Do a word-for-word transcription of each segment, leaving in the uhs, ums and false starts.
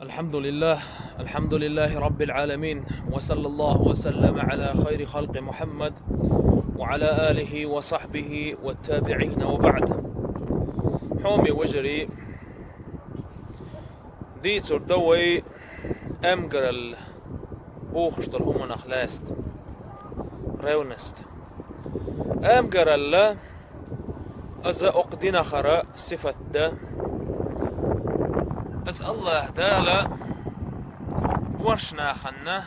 الحمد لله، الحمد لله رب العالمين، وصلى الله وسلم على خير خلق محمد وعلى آله وصحبه والتابعين وبعد. Хьоме вежарий, дийцар ду вай эмгаралла бохуш долу хӀуманах лаьцна, ревность. Эмгаралла иза окху динахара сифат ду. Иза АллахӀ Дала боьрша нахана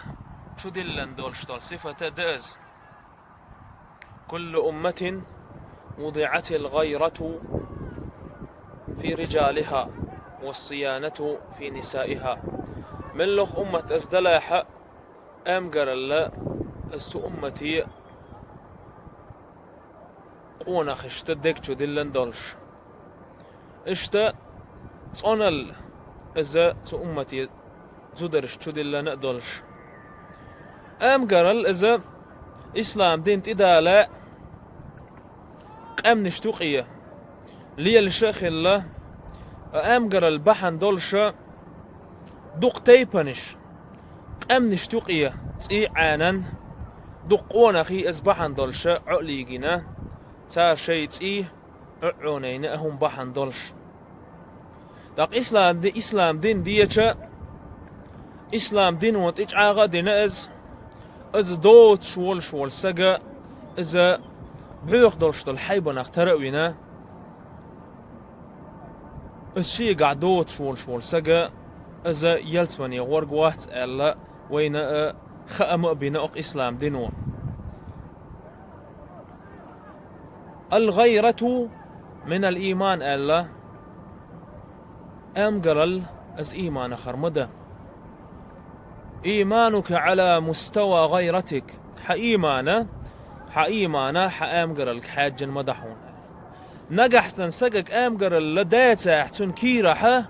чудиллина долуш долу сифат а ду иза. كل أمة وضعت الغيرة في رجالها والصيانة في نسائها. Меллох уммат иза далахь а, эмгаралла иза цу уммате къонахашна дег чу диллина долуш. Иштта цӀоналла иза цу уммате зударшна чу диллина а долуш. Эмгаралла иза ислам дин тӀедала къаьмнашна юкъе лелаш а хилла, а эмгаралла бахьана долуша дукха тайпанаш, къаьмнашна юкъе цӀий а Ӏенан, дукха къонахий иза бахьана долуша Ӏо а лийгина, цара шайн цӀий а Ӏо а Ӏонайна а хӀума бахьана долуш. ТӀаккха ислам ди-, ислам дин деча, ислам дино тӀечӀагӀа а дина иза, иза доцуш волуш волу сага, иза боьха долуш долу хьайбанах тара а вина, иза шегахь доцуш волуш волу сага, иза ялсамане гӀорг вац аьлла, вайна а хаам а бина окху ислам дино. الغيرة من الإيمان аьлла, эмгаралла иза ийманахара ма ду. إيمانك على مستوى غيرتك. Хьан иймана, хьан иймана хьан эмгараллага хьаьжжина ма ду хьуна. Нагахь санна сагага эмгаралла дацахь цуьнан кийрахь,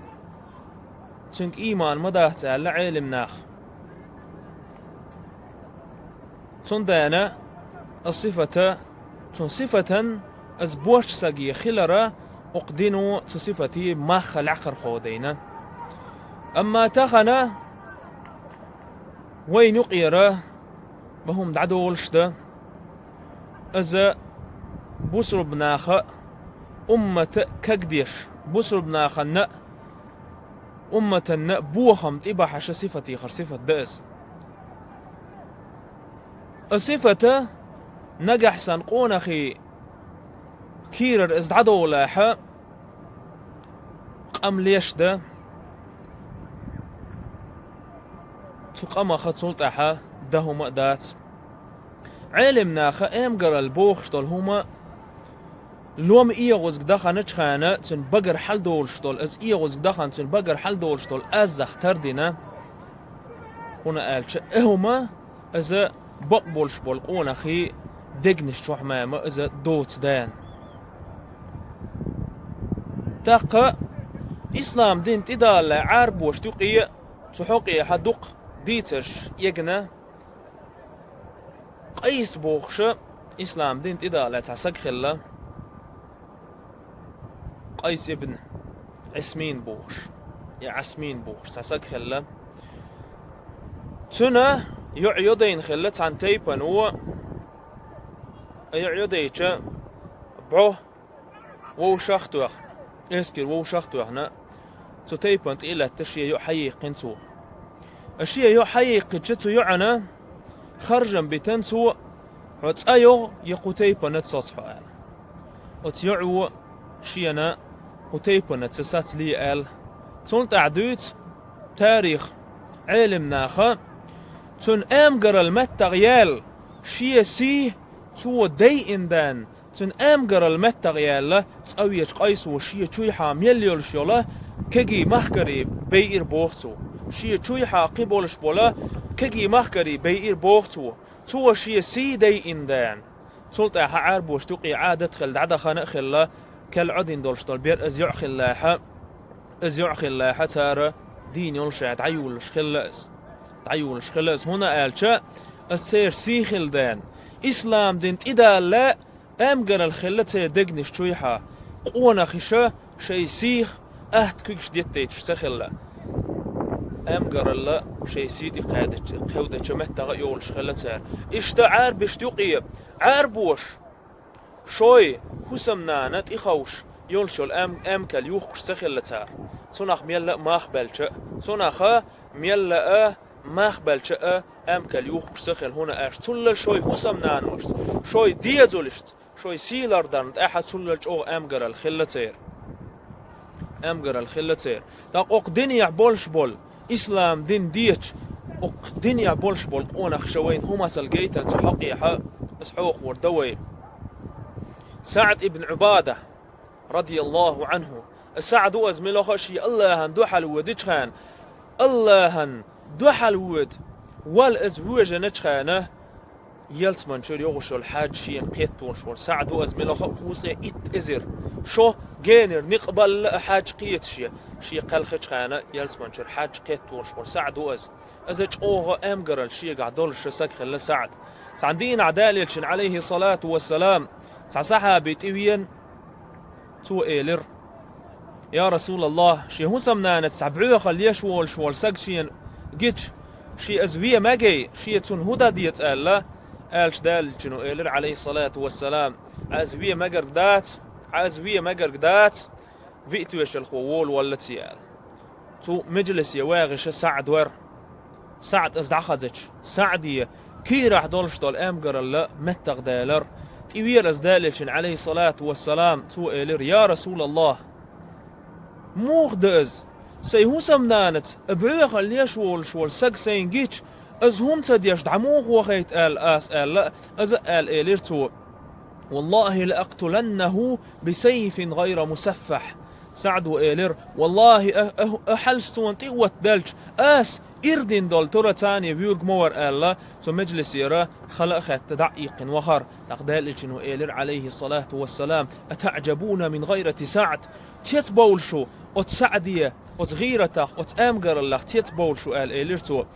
цуьнга ийман ма дац аьлла Ӏелам наха. Цундела а сифата, цуьнан сифатан иза боьрша саге хилара, окху дино цу сифате мах лаьхьархо дайна. Амма тахана вайна юкъера бохург дӀадолуш ду, иза бусурба наха а, уммата а кагдеш, бусурба нахана а, умматана а бохам тӀебахьаш сифатехара сифат ду иза. И сифата нагахь санна къонахий кийрара иза дӀадолахь, къам леш ду, цу къамаха цул тӀаьхьа дан хӀума а дац. Ӏелам наха эмгаралла бохуш долу хӀума лом эгӀазга даханачхьана цуьнан багара хьалдолуш долу, иза эгӀазга дахана цуьнан багара хьалдолуш долу аззах тардина, хӀунда аьлча и хӀума иза бакъ болуш болу къонахий дегнаш чохь мама иза доцу дана. ТӀаккха ислам дин тӀедалале Ӏарбошна юкъе цу хьокъехьа дукха дийцарш эгна, Къайс бохуша ислам дин тӀедалале цхьа саг хилла, Къайс ибн Ӏисмин бохуш, я Ӏасмин бохуш цхьа саг хилла. Цуьнан йоӀ йодайна хилла цхьана тайпано, а йоӀ йодайча бӀо вовшах а тоьхна, эскар вовшах а тоьхна, цу тайпана тӀе а лаьтта шен йоӀ хьаеккхина цо. Шен йоӀ хьаеккхича цу йоӀана харжам битина цо: «Хьо цӀа йогӀу я кху тайпанаца соцу хьо», – аьлла. Оцу йоӀо шена: «Кху тайпанаца сацале», – аьлла. Цунна тӀаьхьа дуьйцу тарих Ӏелам наха, цуьнан эмгаралла меттах яьлла, шен сий цо дайина даьнна, цуьнан эмгаралла меттах яьлла, цӀа вечу Къайсо шен чуьйхьа мел йолуш йолу кегий махкарий байира боху цо. Шен чуьйхьа кхин болуш болу кегий махкарий байира боху цо. Цо шен сий дайина даьнна. Цул тӀаьхьа Ӏарбошна юкъе Ӏадат хилла, дӀадахана а хилла, кел Ӏодина долуш долу бер иза йоӀ хиллехьа, иза йоӀ хиллехьа, цара дийна йолуш а дӀайолуш хилла иза. ДӀайолуш хилла иза, хӀунда аьлча иза церан сий хилла даьнна. Ислам дин тӀедалале эмгаралла хилла церан дегнаш чуьйхьа, къонахаша шайн сийх атта куьгаш деттайташ ца хилла. Амгаралла шайн сий тӀе кхаьдача, кхевдача меттагӀа а йолуш хилла цара. Иштта Ӏарбашта юкъе, Ӏарбоша шой хӀусамнана тӀеховш йолуш йолу ам-, амкал юхкуш ца хилла цара. Цунах мелла а мах баьлча а, цунах мелла а мах баьлча а амкал юхкуш ца хилла, хӀунда аьлча цулла шой хӀусамнаношца, шой дезалшца, шой сий лардарна тӀехь цулла чӀогӀа амгарал хилла церан. Амгарал хилла церан. ТӀаккха окху динехь болуш болу, ислам дин дечу, окху динехь болуш болу къонах ша вайна хӀун масал гайтина цу хьокъехь, аса хьоьхур дан вай. СаӀд ибн Ӏубада, радияллаху Ӏанху. СаӀд ву аса мила хаа шен Аллахьан дуьхьал воьдучу хенна, Аллахьан дуьхьал воьду, вала аса вожаначу хенна, ялсаманчуьра йогӀуш йолу хьаьж шена кхетталуш волу СаӀд ву аса мила хаа кхузткъе итт эзар. Шо генара некъ балла а хьаьж кхеташ я, шен кхелхичу хенна ялсаманчуьра хьаьж кхетталуш волу СаӀд ву аса. Аса чӀогӀа амгарал шегахь долуш ша саг хилла СаӀд. Цхьана дийнахь Далелчин, Ӏалайхи салату вассалам, цхьа сахьаби тӀевеана, цо элира: «Я Расулаллах, шен хӀусамнанаца цхьа бӀоьхалла еш волуш волу саг шена гича, шен аса вен магий, шен цунна хӀун дан деза?» аьлла, аьлча Далелчино элира, Ӏалайхи салату вассалам: «Аса вен магарг дац, аса вен магарг дац, виъ тоьшалхо волаваллалц», аьлла. Цу мажлисе вагӀиша СаӀд вара. СаӀд аса дӀахазача, СаӀде кийрахь долуш долу амгаралла меттах далар. ТӀевеара аса Далелчин, Ӏалайхи салату вассалам, цо элира: «Я Расулаллах, муха дан аса? Сайн хӀусамнанаца бӀоьхалла еш волуш волу саг сайна гича, аса хӀума ца деш дӀа муха вахайта аьлла аса?» аьлла, аса аьлла элира цо: «Валлахи, ла акътуланнаху бисайфин гӀайра мусаффах». СаӀдо элира: «Валлахи, а, а, а хьалш суна тӀе оттадаьлча, ас ирдина долу тура царна вуьйр ма вара», аьлла, цу мажлисера хала а хетта дӀа а иккхина вахара. ТӀаккха Далелчино элира, Ӏалайхи салату вассалам: «АтаӀжабуна мин гӀайрати СаӀд? Цецбовлу шу оцу СаӀде, оцу гӀийратах, оцу амгараллах цецбовлу шу?» аьлла элира цо.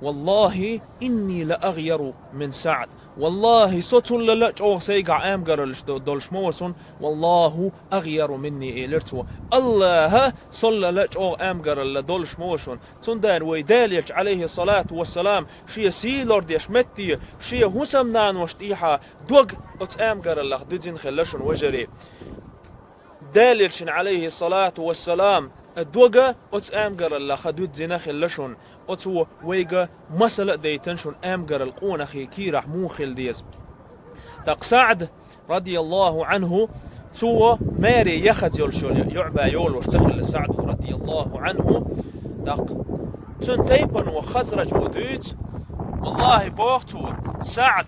«Валлахи, инни ла агӀйару мин СаӀд. Валлахи, со цуллала а чӀогӀа сайгахь амгараллаш до-, долуш ма ву шуна. Валлаху агӀйару минни», элира цо. Аллаха соллала а чӀогӀа амгаралла долуш ма ву шуна. Цундела вай Далелча, Ӏалайхи салату вассалам, шен сий лардеш метте, шен хӀусамнаношна тӀехьа дог оцу амгараллах дуьзина хилла шуна, вежарий. Далелчин, Ӏалайхи салату вассалам, дог оцу амгараллах дуьзина хилла шуна. Оцо вайга масала а дайтина шуна, амгарал къонахий кийрахь муха хила деза. ТӀаккха СаӀд, радияллаху Ӏанху, цо маре яхаза йолуш йолу йоӀ-бӀаь йолуш ца хилла СаӀд, радияллаху Ӏанху. ТӀаккха цуьнан тайпано Хазраж ву дуьйцу. Валлахи, боху цо, СаӀд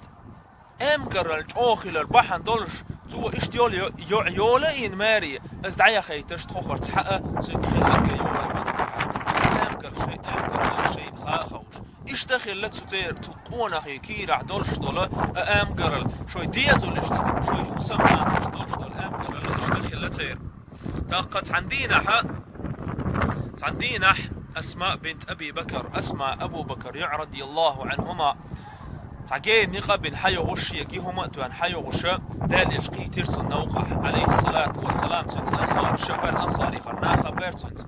амгарал чӀогӀа хилар бахьана долуш, цо иштта йолу йо-, йоӀ йола а йина маре, аса дӀаяхайташ тхо хӀара цхьаъ а цуьнга хилларг а йолу мацкахь. Цуьнан амгарал шайн, амгарал шайна хаа а хууш. Иштта хилла цу церан, цу къонахий кийрахь долуш долу а амгарал, шой дезалшца, шой хӀусамнаношца долуш долу амгарал иштта хилла церан. ТӀаккха цхьана дийнахьа, цхьана дийнахь Асма бинт Аби Бакр, Асма Абу Бакр йоӀ, радияллаху Ӏанхума, цхьа гена некъ а бина хьайогӀуш, шен ги хӀума а тоьхна хьайогӀуша, Далелча кхийтира цунна новкъахь, Ӏалайхи салату вассалам, цуьнца ансарша бара, ансарехара нах а бара цуьнца.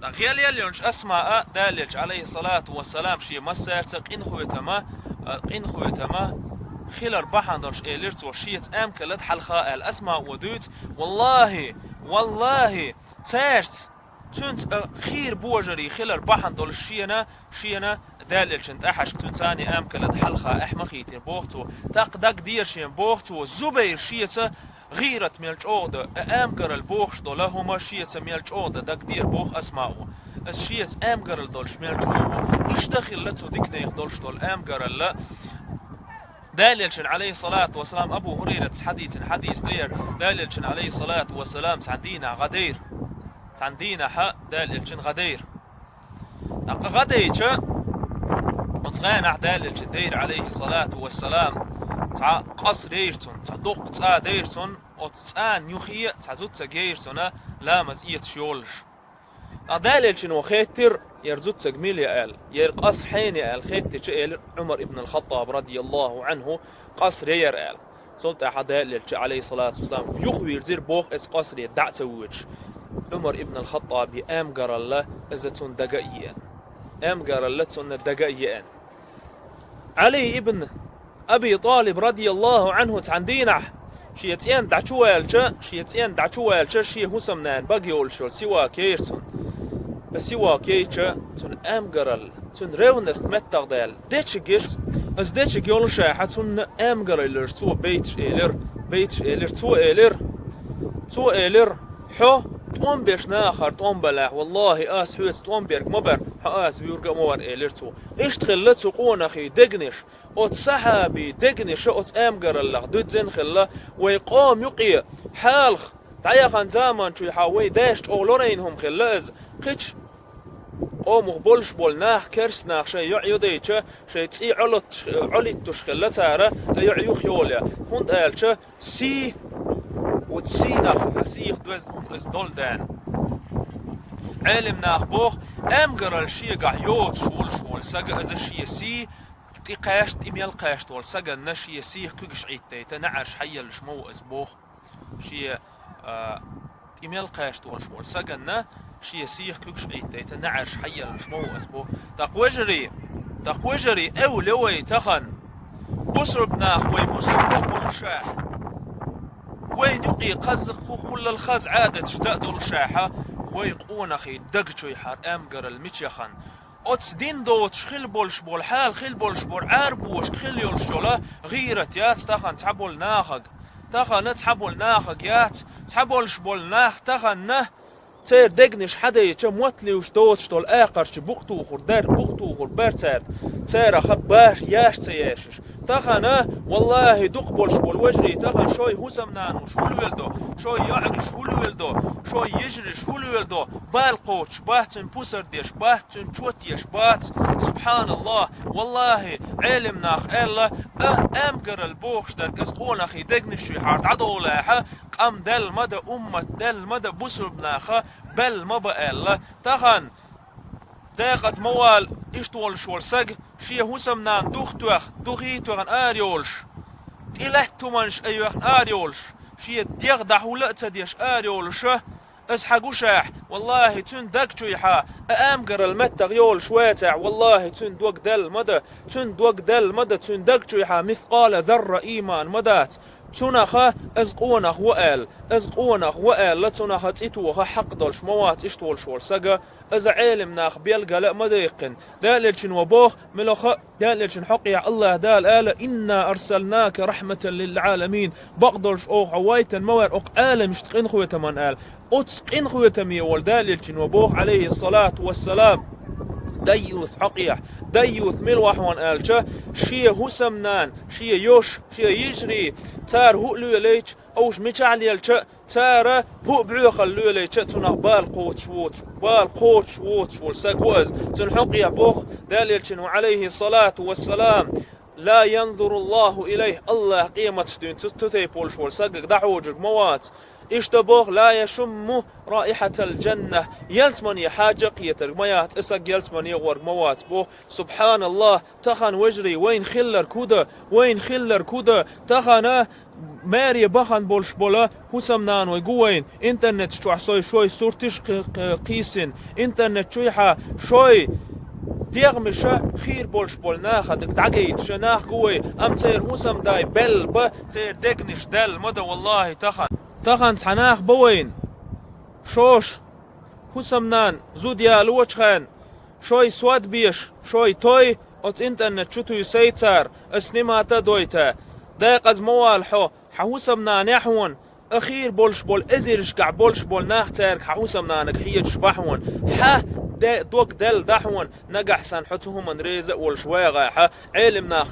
ТӀаккха гӀелъелла йолчу Асмаа Далелча, Ӏалайхи салату вассалам, шен массаьрца къинхетама, а, къинхетама хилар бахьана долуш элира цо, шеца амкалат хьалха аьлла. Асмаа дуьйцу: «Валлахи, валлахи, цаьрца, цуьнца, а, хийра божарий хилар бахьана долуш шена, шена Далелчин тӀаьхьашка цуьнца царний амкалат хьалха эхь ма хийтира», боху цо. ТӀаккха дагадеара шена, боху цо, Зубайр шеца гӀийрат мел чӀогӀа дан, а, амгарал бохуш долу хӀума шеца мел чӀогӀа дан дагадеара, боху Асмаа. Аса шеца амгарал долуш мел чӀогӀа ву. Иштта хилла цу диканех долуш долу амгаралла. Далелчин, Ӏалайхи салату вассалам, Абу ХӀурайрата хьадийцина хьадис ду хӀара, Далелчин, Ӏалайхи салату вассалам, цхьана дийнахь гӀадайра. Цхьана дийнахьа Далелчин гӀадайра. ТӀаккха гӀадайча, оцу гӀенахь Далелчин дайра, Ӏалайхи салату вассалам, цхьа къаср яйра цунна, цхьа доккха цӀа дайра цунна, оцу цӀан юххе цхьа зуцаг яйра цунна, ламаз эцаш йолуш. ТӀаккха Далелчино хеттира, хӀара зуцаг мила я аьлла, хӀара къаср хьенан я аьлла хеттича, элира Ӏумар ибн ал-Хаттаб, радияллаху Ӏанху, къаср яйра аьлла. Цул тӀаьхьа Далелча, Ӏалайхи салату вассалам, юхавирзира, боху, оцу къасре дӀа а ца воьдуш. Ӏумар ибн ал-Хаттаби амгаралла иза цунна дага а еана. Амгаралла цунна дага а еана. Ӏали ибн Аби ТӀалиб, радияллаху Ӏанху, цхьан дийнахь шен цӀен дӀачуваьлча, шен цӀен дӀачуваьлча, шен хӀусамнана бага йолуш йолу сивак яйра цунна. Сивак яйча, цуьнан амгаралла, цуьнан ревность меттах даьлла, дечиг еза, аса дечиг йолушехьа, цунна амгаралла йолуш цо бейташ элира, бейташ элира, цо элира, цо элира: «Хьо тӀом беш нахара тӀом балахь, валлахӀи, ас хьоьца тӀом берг ма бара, хьо аса вуьйрга а ма вара», — элира цо. Иштта хилла цу къонахий дегнаш, оцу сахьабий дегнаша оцу амгараллах дуьззина хилла, вай къома юкъе хьалха дӀаяхана заман чуьйхьа вай дайша чӀогӀа лорайна хӀума хилла иза. Кхечу къомах болуш болу нах, керста нах шайн йоӀ йодайча, шайн цӀий Ӏолуттуш, Ӏолиттуш хилла цара, а йоӀ юхайолу. ХӀунда аьлча сий, оцу сийнах, хьан сийх доьзна хӀума иза долу дена. Ӏелим нах боху, амгаралла шегахь йоцуш волуш волу сага иза шен сий, тӀе кхаьчна, тӀе мел кхаьчна волу саганна шен сийх куьгаш Ӏиттайта, неӀарш хьаеллаш ма ву иза боху. Шен, а, тӀе мел кхаьчна волуш волу саганна шен сийх куьгаш Ӏиттайта, неӀарш хьаеллаш ма ву иза боху. ТӀаккха вежарий, тӀаккха вежарий, эвла вай тахана. Бусурба нах вай бусурба болушехь, вайна юкъе кхазза кху-, кхуллал хаза Ӏадаташ дан а долушехьа, вай къонахий даг чуйхьара амгарал мича яхана. Оцу дин доцуш хила болуш болу, хьала хила болуш болу Ӏарбошка хила йолуш йолу гӀийрат яц тахана цхьаболу нахаг. Тахана цхьаболу нахаг яц, цхьаболуш болу нах тахана церан дегнаш хьадайча, мотт луьйш доцуш долу акхарчу букъ тухур дер, букъ тухур бер цаьрга, цараха баш яш ца ешаш. Тахана, валлахӀи, дукха болуш болу вежарий, тахана шой хӀусамнануш хӀун лоьлу до, шой йоӀараш хӀун лоьлу до, шой йижараш хӀун лоьлу до, бала кхочуш бац, цуьнан пусар деш бац, цуьнан чот еш бац. СубхьаналлахӀ! ВаллахӀи, Ӏелим нах аьлла, а, амгарал бохуш дерг аса къонахий дегнаш чуьйхьара дӀадолахьа, къам делла ма дан, уммат делла ма дан, бусурба наха белла ма бан аьлла. Тахана декъаза ма вала, иштта волуш волу саг, шен хӀусамнана дух тоьхна, духий тоьхна ара йолуш, тӀе лаьтта хӀуманаш а йоьхна ара йолуш, шен дегӀ дӀахьула а ца деш ара йолуша, аса хьан гушехь, валлахӀи, цуьнан даг чуйхьа, а амгарал меттах йолуш вацахь, валлахӀи, цуьнан дог делла ма дан, цуьнан дог делла ма дан, цуьнан даг чуйхьа мискъала зарра ийман ма дац. Цунаха аса къонах ву аьлла, аса къонах ву аьлла, цунаха цӀе тоха хьакъ долуш ма вац иштта волуш волу сага, аса Ӏелим нах белгала а ма дайккхина. Далелчин ва боху, милоха, Далелчин хьокъехь АллахӀ Дала ала: «Инна арсалнака рахматан лил Ӏаламин». Бакъдолуш оха хьо вайтан ма вара окху Ӏаламашна къинхетаман аьлла. Оцу къинхетаме волу Далелчин ва боху, Ӏалайхиссалату вассалам, дайюс хьокъехь, дайюс мила вахьван аьлча, шен хӀусамнан, шен йош, шен йижарий, цара хӀуъ лоьлайча, уьш мичахь лелча, цара хӀуъ бӀоьхал лоьлайча, цунах бала кхочуш воцуш, бала кхочуш воцуш волу саг ву аса. Цуьнан хьокъехь боху Далелчин ва, Ӏалайхиссалату вассалам: «Ла янзуруллаху илайх», АллахӀ къематаш дуьйна цу, цу тайпа волуш волу сагага дӀахьоьжург ма вац. Иштта боху: «Ла яшумму раихьатал джанна», ялсамане хьаьжа а кхетарг ма яц, и саг ялсамане гӀорг ма вац боху. СубхьаналлахӀ, тахана вежарий, вайна хилларг хӀун дан, вайна хилларг хӀун дан, тахана маре бахана болуш бола хӀусамнаной гу вайна, интернет чохь шой, шой сурташ кхи-, кхи-, кхийсина, интернет чуьйхьа шой дегӀмаша хийра болуш болу нахана дӀагайташ нах гу вай, амма церан хӀусамдай белла бан, церан дегнаш делла ма дан, валлахӀи, тахана. Тахана цхьа нах бан вайна, шоша хӀусамнана зуда ялочу хенна, шой сод беш, шой той оцу интернет чу туьйсай цара, аса снимата а дойта. Декъаза ма вала хьо, хьан хӀусамнанехь хьуна, а хийра болуш болу эзаршкахь болуш болу нах цаьрга хьан хӀусамнанага хьежаш бахьана. Хьан де-, дог делла дахьана, нагахь санна хьо цу хӀуманна реза а волуш вагӀахьа, Ӏелим нах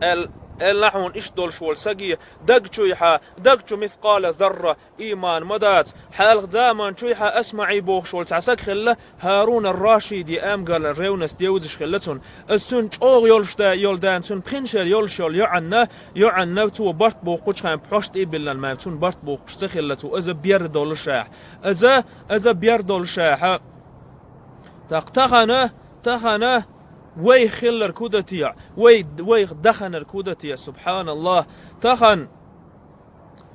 аьл-, аьлла хьуна иштта долуш волу саге, даг чуйхьа, даг чу мискъала зарра, ийман ма дац. Хьалха заман чуьйхьа АсмаӀи бохуш волу цхьа саг хилла, ХӀарун ар-Рашиди, амгала ревность евзаш хилла цунна. Аса цуьнан чӀогӀа йолуш да-, йолу дена, цуьнан пхи шер йолуш йолу йоӀанна, йоӀанна цо барт бухкучхьан пхьош тӀе а биллан, ма цунна барт бухкуш ца хилла цо, аза бер долушехь. Аза, аза бер долушехьа. Так тахана, тахана вайх хилларг хӀун дан те, вай, вайх даханарг хӀун дан те, субхьаналлахӀ. Тахан,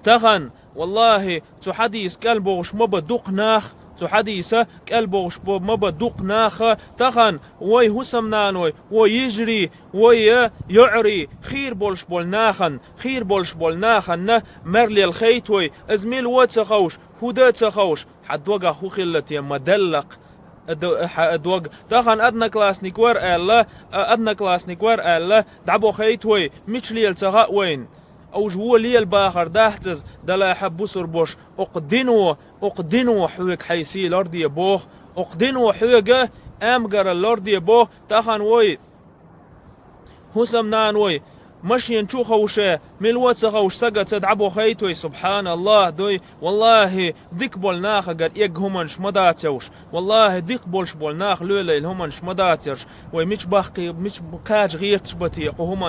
тахан, валлахӀи, цу хьадийс кӀел бохуш ма бан дукха нах, Цу хьадиса кӀел бохуш бо-, ма ба дукха наха, тахан вай хӀусамнаной, вай йижарий, вай йоӀарий, хийра болуш болу нахана, хийра болуш болу нахана мерлел хейта вай, иза мила ву а ца ховш, хӀун дан а ца ховш, хьан догахь хӀун хилла те ма деллакх, а д-, хьан дог. Тахан одноклассник вара аьлла, а, одноклассник вара аьлла, дӀабо хейта вай, мича лела ца хаьа вайна. Уьш вон лела бахар дахьа цӀаза, далахьа бусурбош, окху дино, окху дино хьоьга хьайн сий лорде боху, окху дино хьоьга амгарал лорде боху, тахан вай, хӀусамнана вай, машен чу а ховше, мила ву а ца ховш, сага ца дӀабо хейта вай, субхьаналлахӀ, дой, валлахӀи, дика болу нахагара эгга хӀуманаш ма дац уьш, валлахӀи, дика болуш болу нах лелайна хӀуманаш ма дац уьш, вай мича баккхий, мича кхача гӀерташ бан те кху хӀуманна.